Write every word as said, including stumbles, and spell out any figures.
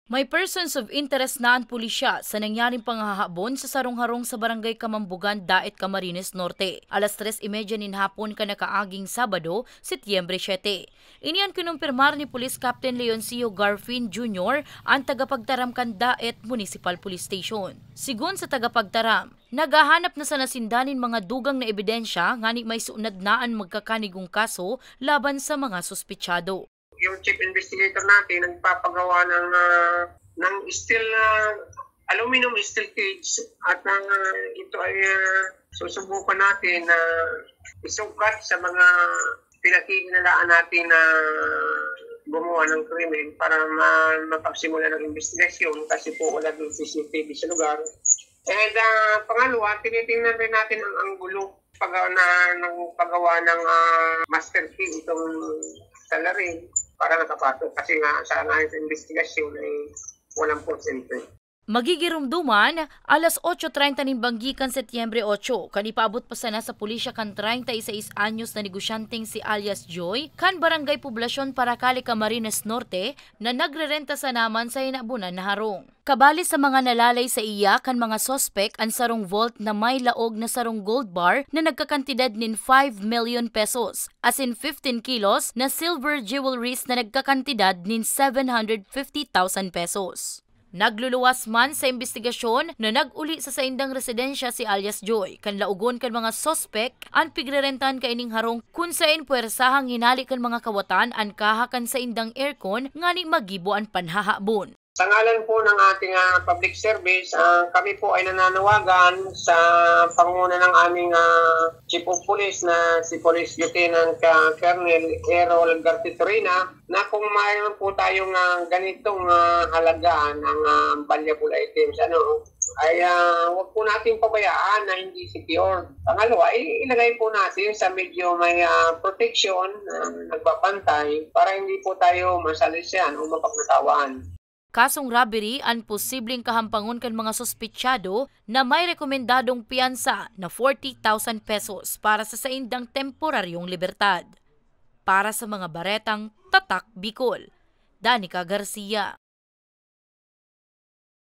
May persons of interest na an pulisya sa nangyaring panghahabon sa sarong harong sa Barangay Kamambugan, Daet, Camarines Norte, alas tres y media nin hapon kan nakaaging Sabado, Setyembre siete. Ini an kinumpirmar ni Police Captain Leoncio Garfin Junior, an tagapagtaram kan Daet Municipal Police Station. Sigon sa tagapagtaram, naghahanap na sana sinda nin mga dugang na ebidensya ngani may sunad na an magkakanigong kaso laban sa mga suspetsado. Yung chief investigator natin nagpapagawa ng, ah, ng steel, ah, aluminum steel cage at ang, ah, ito ay, ah, susubukan natin na isukat sa mga pinakikinalaan natin na gumawa ng krimen para ma-, mapagsimulan ng investigasyon kasi po wala din C C T V sa lugar. And, ah, pangalawa, tinitingnan rin natin ang anggulo pag, na, ng paggawa ng, ah, master key itong salarin para nakapasok. Kasi nga, sa nga sa investigasyon ay walang porsyento. Magigirumduman, alas otso treinta nin banggi kan Setyembre otso, kan ipaabot pa sana sa pulisya kan treinta y seis anyos na negosyanteng si alias Joy, kan Barangay Poblacion, Paracale, Camarines Norte, na nagrerenta sana man sa hinabonan na harong. Kabali sa mga nalalay sa iya kan mga suspek an sarong vault na may laog na sarong gold bar na nagkakantidad nin five million pesos, asin fifteen kilos na silver jewelries na nagkakantidad nin seven hundred fifty thousand pesos. Nagluluwas man sa imbestigasyon na nag-uli sa saindang residensya si alias Joy, kan laogon kan mga suspek an pigrerentahan kaining harong kun saen puwersahang hinali kan mga kawatan an kaha kan saindang aircon ngani magibo an panhahabon. Sa ngalan po ng ating, ah, public service, ah, kami po ay nananawagan sa pangunguna ng aming, ah, Chief of Police na si Police Lieutenant, ah, Colonel Errol Garcitorena na kung mayroon po tayong, ah, ganitong, ah, halaga ng, ah, valuable items, ano, ay, ah, wag po nating pabayaan na hindi secure. Pangalawa, i-, ilagay po natin sa medyo may, ah, protection, ah, nagbabantay para hindi po tayo masalisan o mapagnatawan. Kasong robbery an posibleng kahampangon kan mga suspetsado na may rekomendadong piyansa na forty thousand pesos para sa saindang temporaryong libertad. Para sa mga baretang Tatak Bicol, Danica Garcia.